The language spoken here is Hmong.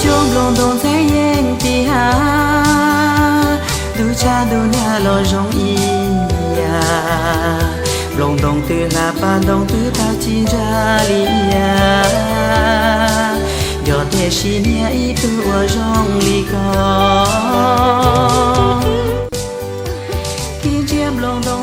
Cov nplooj ntoo ntxhab yeej ti ha, ntuj tshab ntuj nag los zoo ib yam. Nplooj ntoo twg hla paj ntoo twg tag tsis ntsa li yam. Yog tiam sis niag ib tug uas zoo li koj, ib ntsia nplooj ntoo